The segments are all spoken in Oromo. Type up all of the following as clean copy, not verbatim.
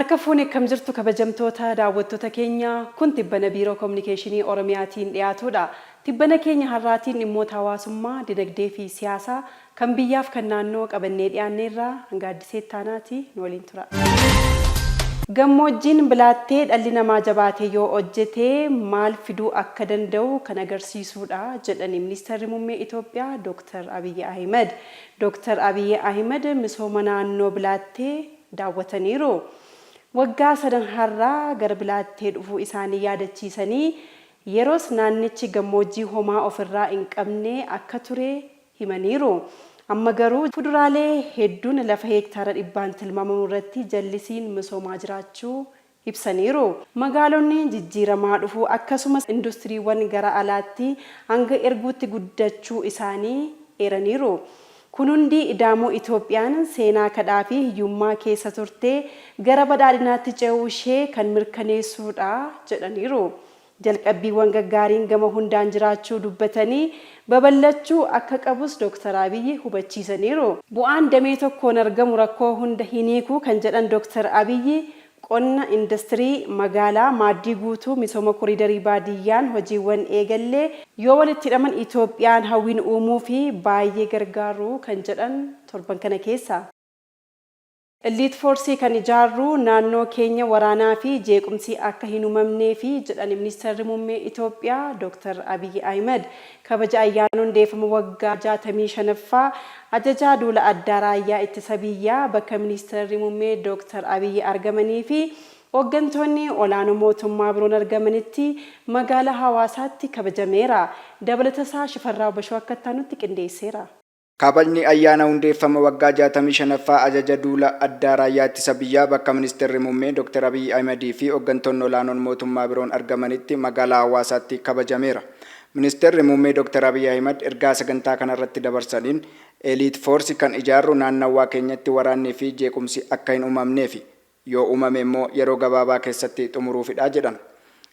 Harka fuune akkam jirtu kabajamtoota daawwattoota keenya? Kun tibbana Biiroo Kominikeeshinii Oromiyaatiin dhiyaatudha. Tibbana keenya har'aatiin dhimmoota hawaasummaa, dinagdee fi siyaasaa kan biyyaaf kan naannoo qabannee dhiyaanneerra. Hanga Addisee Ittaanaati nu waliin tura. Gammoojjiin Bilaattee dhalli namaa jabaatee yoo hojjete maal fiduu akka danda'u kan agarsiisuudha jedhani Ministeerri Muummee Itoophiyaa Dooktar Abiyyi Ahimad. Dooktar Abiyyi Ahimad misooma naannoo Bilaattee daawwataniiru. Waggaa sadan har'aa gara Bilaattee dhufuu isaanii yaadachiisanii, yeroos naannichi gammoojjii homaa ofirraa hin qabne akka ture himaniiru. Amma garuu fuduraalee hedduun lafa heektaara dhibbaan tilmaamamu irratti jallisiin misoomaa jiraachuu ibsaniiru. Magaalonni jijjiiramaa dhufuu akkasumas industiriiwwan gara alaatti hanga erguutti guddachuu isaanii eeraniiru. Kun hundi ida'amuu Itoophiyaan seenaa kadhaa fi hiyyummaa keessa turtee gara badhaadhinaatti ce'uu ishee kan mirkaneessuudha jedhaniiru. Jalqabbiiwwan gaggaariin gama hundaan jiraachuu dubbatanii, babal'achuu akka qabus Dooktar Abiyyi hubachiisaniiru. Bu'aan damee tokkoon argamu rakkoo hunda hin hiiku kan jedhan Dooktar Abiyyi, qonna, indastirii, magaalaa, maaddii guutuu, misooma koriidarii baadiyyaan hojiiwwan eegalle yoo walitti hidhaman Itoophiyaan hawwinu uumuufi baay'ee gargaaru kan jedhan torban kana keessa. Illiit Foorsii kan ijaarru naannoo keenya waraanaa fi jeequmsi akka hin uumamneefi jedhani Ministeerri Muummee Itoophiyaa Dooktar Abiyyi Ahimad. Kabaja ayyaana hundeeffama waggaa 65ffaa Ajajaa Duula Addaa Raayyaa Ittisa Biyyaa bakka Ministeerri Muummee Dooktar Abiyyi argamanii fi hooggantoonni olaanoo mootummaa biroon argamanitti magaalaa Hawaasaatti kabajameera. Dabalatasaa Shifarraaw Bashoo akka itti aanutti qindeesseera. Kabajni ayyaana hundeeffama waggaa 65ffaa Ajaja Duula Addaa Raayyaa Ittisa Biyyaa bakka Ministirri Muummee Dooktar Abiyyi Ahimadii fi hoggantoonni olaanoon mootummaa biroon argamanitti magaalaa Hawaasaatti kabajameera. Ministirri Muummee Dooktar Abiyyi Ahimad ergaa sagantaa kanarratti dabarsaniin, Eliit Foorsi kan ijaarru naannawwaa keenyatti waraannii fi jeequmsi akka hin uumamneefi. Yoo uumame immoo yeroo gabaabaa keessatti xumuruufidha jedhan.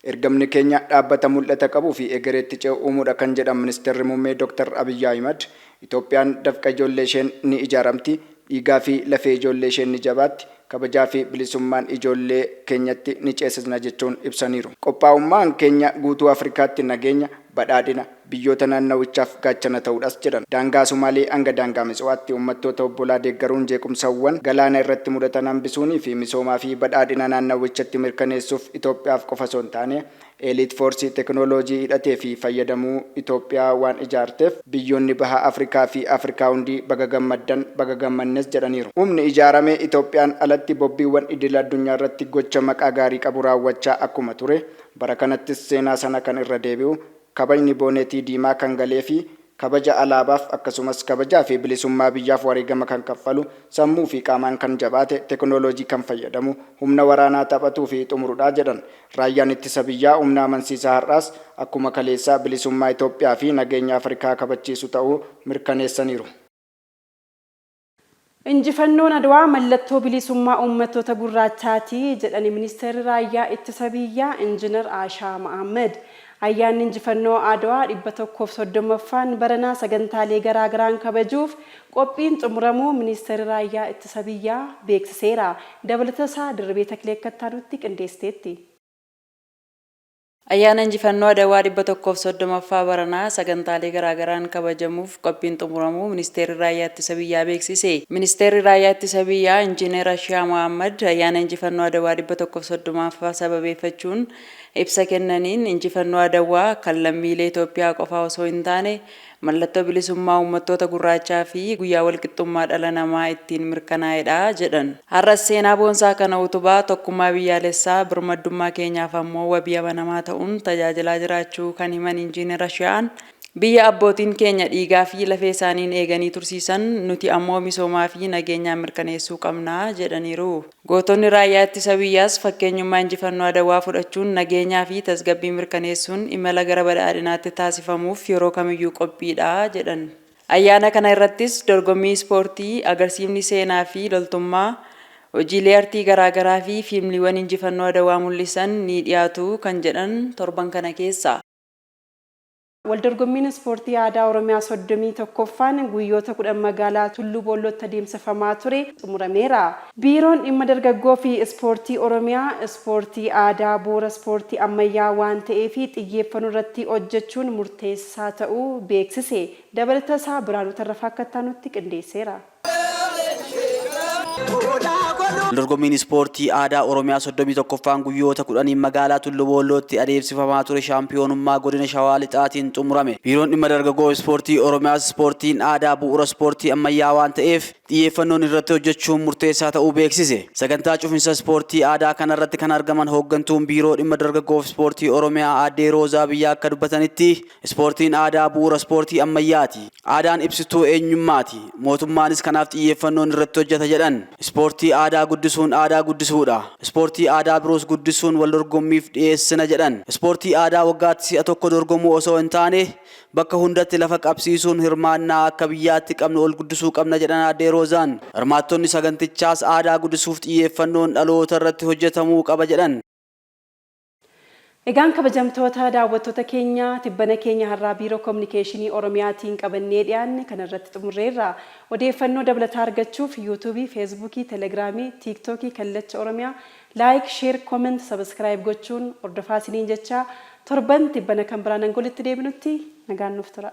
Ergamni keenya dhaabbata mul'ata qabuu fi egereetti ce'u uumuudha kan jedhan Ministirri Muummee Dooktar Abiyyi Ahimad, Itoophiyaan dafqa ijoollee isheen ni ijaaramti, dhiigaa fi lafee ijoollee isheen ni jabaatti, kabajaa fi bilisummaan ijoollee keenyatti ni ceesisna jechuun ibsaniiru. Qophaa'ummaan keenya guutuu Afrikaatti nageenya, badhaadhina, biyyoota naannawichaaf gaachana ta'uudhas jedhan. Daangaa Sumaalee hanga daangaa Mitsuwaatti uummattoota obbolaa deeggaruun jeequmsawwan galaana irratti mudatan hambisuunii fi misoomaa fi badhaadhina naannawichatti mirkaneessuuf Itoophiyaaf qofa osoo hin taane Eeliit Foorsii tekinooloojii hidhatee fi fayyadamuu Itoophiyaa waan ijaarteef biyyoonni Baha Afrikaa fi Afrikaa hundi baga gammaddan, baga gammannes jedhaniiru. Humni ijaarame Itoophiyaan alatti bobbiiwwan idil addunyaarratti gocha maqaa gaarii qabu raawwachaa akkuma ture bara kanattis seenaa sana kan irra deebi'u kabajni boonetii diimaa kan galeefi kabaja alaabaaf akkasumas kabajaa fi bilisummaa biyyaaf wareegama kan kaffalu, sammuu fi qaamaan kan jabaate, teknooloojii kan fayyadamu, humna waraanaa taphatuu fi xumurudha jedhan. Raayyaan Ittisa Biyyaa humna amansiisaa har'aas akkuma kaleessaa bilisummaa Itoophiyaa fi nageenya Afrikaa kabachiisu ta'uu mirkaneessaniiru. Injifannoon Adwaa mallattoo bilisummaa uummattoota gurraachaati jedhani Ministeerri Raayyaa Ittisa Biyyaa Injinar Aashaa Ma'aammad. Ayyaanni injifannoo Adwaa 130ffaan baranaa sagantaalee garaagaraan kabajuuf qophiin xumuramuu Ministeerri Raayyaa Ittisa Biyyaa beeksiseera. Dabalatasaa Dirribee Taklee akka itti aanutti qindeessiteetti. Ayyaana Injifannoo Adawaa 130ffaa baranaa sagantaalee garaagaraan kabajamuuf qophiin xumuramuu Ministeerri Raayyaa Ittisa Biyyaa beeksise. Ministeerri Raayyaa Ittisa Biyyaa Injiinar Ashiyaa Mohaammad ayyaana Injifannoo Adawaa 130ffaa sababeeffachuun ibsa kennaniin, injifannoo Adawaa kan lammiilee Itoophiyaa qofaa osoo hin taane Mallattoo bilisummaa uummattoota gurraachaa fi guyyaa walqixxummaa dhala namaa ittiin mirkanaa'edha jedhan. Har'as seenaa boonsaa kana utubaa tokkummaa biyyaalessaa, birmaddummaa keenyaaf ammoo wabii amanamaa ta'uun tajaajilaa jiraachuu kan himan Injiinar Ashiyaan, biyya abbootiin keenya dhiigaa fi lafee isaaniin eeganii tursiisan nuti ammoo misoomaa fi nageenyaan mirkaneessuu qabna jedhaniiru. Gootonni Raayyaa Ittisa Biyyaas fakkeenyummaa injifannoo Adawaa fudhachuun nageenyaa fi tasgabbii mirkaneessuun imala gara badhaadhinaatti taasifamuuf yeroo kamiyyuu qophiidha jedhan. Ayyaana kana irrattis dorgommii ispoortii, agarsiifni seenaa fi loltummaa, hojiilee artii garaagaraa fi fiilmliiwan injifannoo Adawaa mul'isan ni dhiyaatu kan jedhan torban kana keessa. Waldorgommiin ispoortii aadaa Oromiyaa 31ffaan guyyoota 10 magaalaa Tulluu Boollootti adeemsifamaa ture xumurameera. Biiroon Dhimma Dargaggoo fi Ispoortii Oromiyaa ispoortii aadaa bu'uura ispoortii ammayyaa waan ta'eef xiyyeeffannoo irratti hojjechuun murteessaa ta'uu beeksise. Dabalata isaa Biraanuu Tarrafaa akka itti aanutti qindeesseera. Waldorgommiin Ispoortii Aadaa Oromiyaa 31ffaan guyyoota 10n magaalaa Tullu Boollootti adeemsifamaa ture shaampiyoonummaa Godina Shawaa Lixaatiin xumurame. Biiroon Dhimma Dargaggoof Ispoortii Oromiyaas ispoortiin aadaa bu'uura ispoortii ammayyaa waan ta'eef xiyyeeffannoon irratti hojjechuun murteessaa ta'uu beeksise. Sagantaa cufinsa ispoortii aadaa kanarratti kan argaman hooggantuun Biiroo Dhimma Dargaggoof Ispoortii Oromiyaa Aaddee Roozaa Biyyaa akka dubbatanitti, Ispoortiin aadaa bu'uura ispoortii ammayyaati. Aadaan ibsituu eenyummaati. Mootummaanis kanaaf xiyyeeffannoon irratti hojjeta jedhan. Ispoortii aadaa guddisuun aadaa guddisuudha. Ispoortii aadaa biroos guddisuun waldorgommiif dhiyeessina jedhan. Ispoortii aadaa waggaatti si'a tokko dorgomuu osoo hintaane bakka hundatti lafa qabsiisuun hirmaannaa akka biyyaatti qabnu ol guddisuu qabna jedhan Aaddee Roozaan. Hirmaattonni sagantichaas aadaa guddisuuf xiyyeeffannoon dhalootarratti hojjetamuu qaba jedhan. Egaan kabajamtoota daawwattoota keenya tibbana keenya har'aa Biiroo Kominikeeshinii Oromiyaatiin qabannee dhiyaanne kana irratti xumurreerra. Odeeffannoo dabalataa argachuuf Yuutuubii, Feesbuukii, Telegiraamii, Tiiktookii Kallacha Oromiyaa Like, Share, Comment, Subscribe gochuun hordofaa isiniin jechaa torban tibbana kan biraan hanga walitti deebinutti nagaan nuuf turaa.